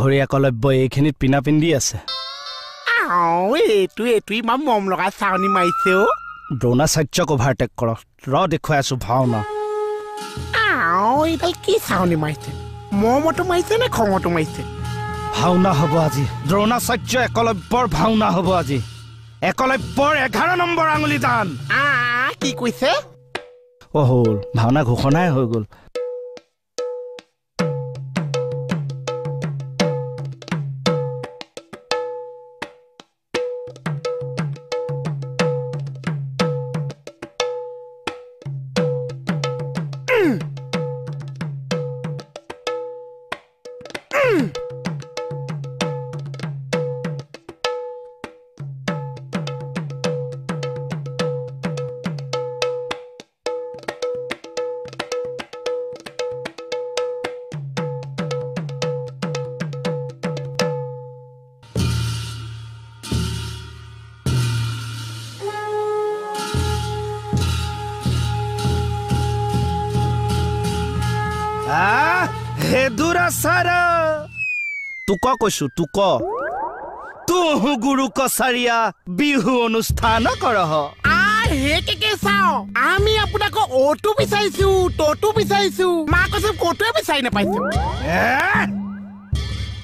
গাহৰি একলব্য এইখিনিত পিনা পিন্ধি আছে। এইটো এইটো ইমান মৰম লগা চাউনি মাৰিছে অ'। দ্ৰোণাচাৰ্যক অভাৰটেক কৰক, ৰ দেখুৱাই আছো ভাওনা। এইডাল কি চাউনি মাৰিছে, মৰমতো মাৰিছে নে খঙতো মাৰিছে? ভাওনা হ'ব আজি, দ্ৰোণাচাৰ্য একলব্যৰ ভাওনা হ'ব আজি। একলব্যৰ 11 নম্বৰ আঙুলি টান। কি কৈছে? অ হ'ল, ভাওনা ঘোষণাই হৈ গ'ল। তোক কৈছো, তোক তুহু গুৰু কছাৰীয়া বিহু অনুষ্ঠান কৰহ। চাওঁ, আমি আপোনাক অটো বিচাৰিছো, তটো বিচাৰিছো, মা কৈছে কটোৱে বিচাৰি নাপাইছো।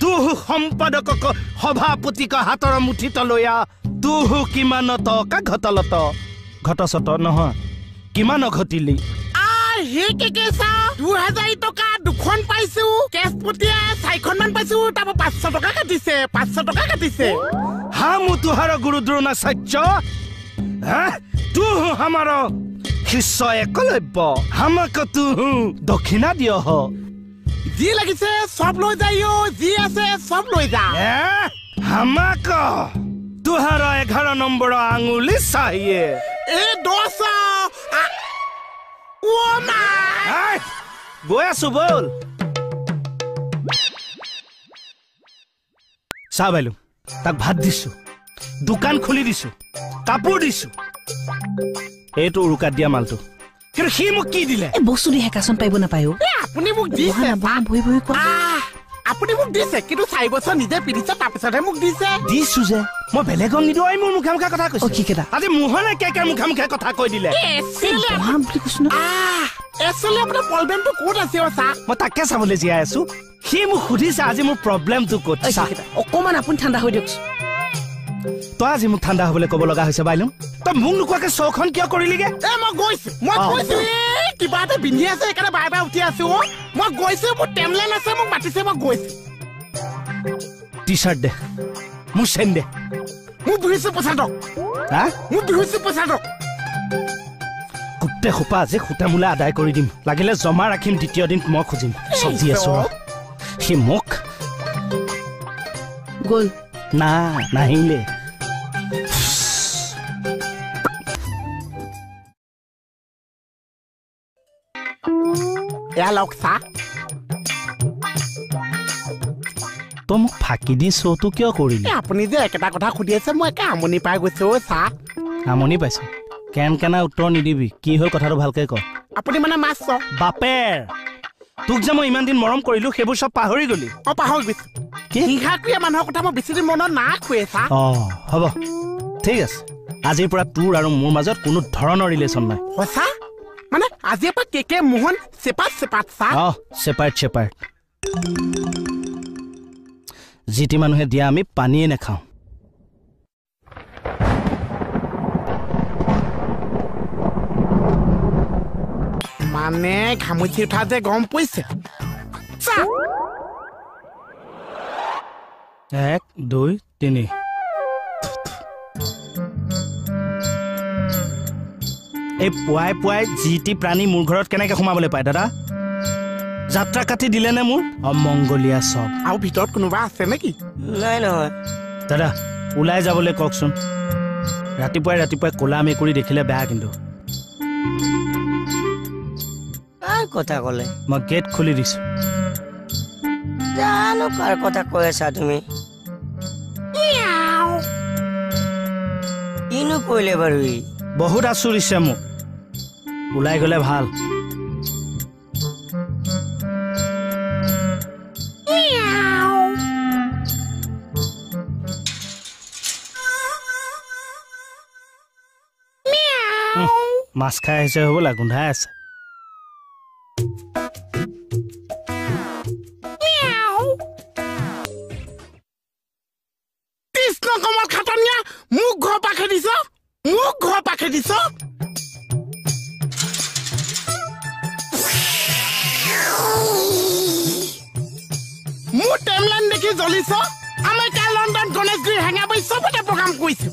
তুহু সম্পাদকক সভাপতিক হাতৰ মুঠিত লৈয়া তুহু কিমান টকা ঘটলত, ঘটচত নহয় কিমান ঘটিলি? 2000 টকা দুখন পাইছো, কেছ পতিয়া 4খন মান পাইছো, তাৰপৰা 500 টকা কাটিছে, 500 টকা কাটিছে। হামু তুহাৰ গুৰু দ্ৰোণাচাৰ্য, তুহু আমাৰ শিষ্য একলব্য, হামাক তুহু দক্ষিণা দিয়হ। যি লাগিছে চব লৈ যায়, যি আছে চব লৈ যা। হামাক তুহাৰ 11 নম্বৰ আঙুলি চাহিয়ে। এই 10। গৈ আছো বল। চা বাইলো, তাক ভাত দিছো, দোকান খুলি দিছো, কাপোৰ দিছো, এইটো উৰুকাত দিয়া মালটো, কিন্তু সি মোক কি দিলে? বস্তু দি হেকাচোন পাৰিব নাপায়ো। আপুনি মোক দিছে, আপুনি মোক দিছে, কিন্তু 4 বছৰ নিজে পিন্ধিছে, তাৰপিছতহে মোক দিছে। দিছো যে মই বেলেগক নিদিওঁ। এই মোৰ মুখে মুখে কথা কৈছে। আজি মোহনে কে মুখে মুখে কথা কৈ দিলে। মই তাকে চাবলৈ জীয়াই আছো। সি মোক সুধিছে আজি মোৰ প্ৰব্লেমটো ক'ত। অকণমান আপুনি ঠাণ্ডা হৈ দিয়কচোন। তই আজি মোক ঠাণ্ডা হ'বলৈ ক'ব লগা হৈছে বাইলুং। তই মোক নোকোৱাকে শ্ব'খন কিয় কৰিলিগে? মই গৈছো, মই গৈছো, কিবা এটা বিন্ধি আছে সেইকাৰণে বাৰে বাৰে উঠি আছো। মই গৈছো, মোৰ টেমলেন আছে, মোক মাতিছে, মই গৈছো। টি চাৰ্ট দে, মোৰ চেন দে, মোক বিহুচি পইচা দক। হা, মোক বিহুচি পইচা দক। গোটেই সোপা আজি সূতা মূলা আদায় কৰি দিম, লাগিলে জমা ৰাখিম, দ্বিতীয় দিন মই খুজিম। চব দি আছো। সি মোক গ'ল না, নাহিলে। এয়া লওক চাহ। তই মোক ফাঁকি দি শ্ব'টো কিয় কৰিলি? আপুনি যে একেটা কথা সুধি আছে, মই একে আমনি পাই গৈছো। চাহ আমনি পাইছো? কেন কেনা উত্তৰ নিদিবি, কি হ'ল কথাটো ভালকে ক। আপুনি মানে মাছ বাপেৰ, তোক যে মই ইমান দিন মৰম কৰিলো সেইবোৰ চব পাহৰি গলি? অ পাহৰি গৈছো। হিংসা ক্ৰিয়া মানুহৰ কথা মই বেছি দিন মনত নাৰাখোৱে। চাহ অ হ'ব, ঠিক আছে। আজিৰ পৰা তোৰ আৰু মোৰ মাজত কোনো ধৰণৰ ৰিলেশ্যন নাই। সঁচা? মানে আজিৰ পৰা কে কে মোহন চেপাত চেপাত চাহ? অ চেপাৰেট চেপাৰেট। যি টি মানুহে দিয়া আমি পানীয়ে নাখাওঁ। মানে ঘামুচি উঠা যে গম পৰিছে। 1 2 3। এই পুৱাই পুৱাই যি টি প্ৰাণী মোৰ ঘৰত কেনেকে সোমাবলৈ পায় দাদা? যাত্ৰা কাটি দিলে নে মোৰ? অমংগলীয়া চব। আৰু ভিতৰত কোনোবা আছে নেকি? নাই নহয়। দাদা ওলাই যাবলৈ কওকচোন। ৰাতিপুৱাই ৰাতিপুৱাই ক'লা মেকুৰী দেখিলে বেয়া কিন্তু। কাৰ কথা ক'লে? মই গেট খুলি দিছো। জানো কাৰ কথা কৈ আছা তুমি? কিনো কৰিলে বাৰু ই? বহুত আচুৰিছে মোক। ওলাই গ'লে ভাল। মাছ খাই আহিছে হ'বলা, গোন্ধাই আছে। কৃষ্ণ কমল খাটনীয়া, মোক ঘৰ পৰা খেদিছ, মোক ঘৰ পৰা খেদিছ। মোৰ টেমলাইন দেখি জ্বলিছ। আমেৰিকা, লণ্ডন, গণেশগুৰি, হেঙাবাৰী চবতে প্ৰগ্ৰাম কৰিছো।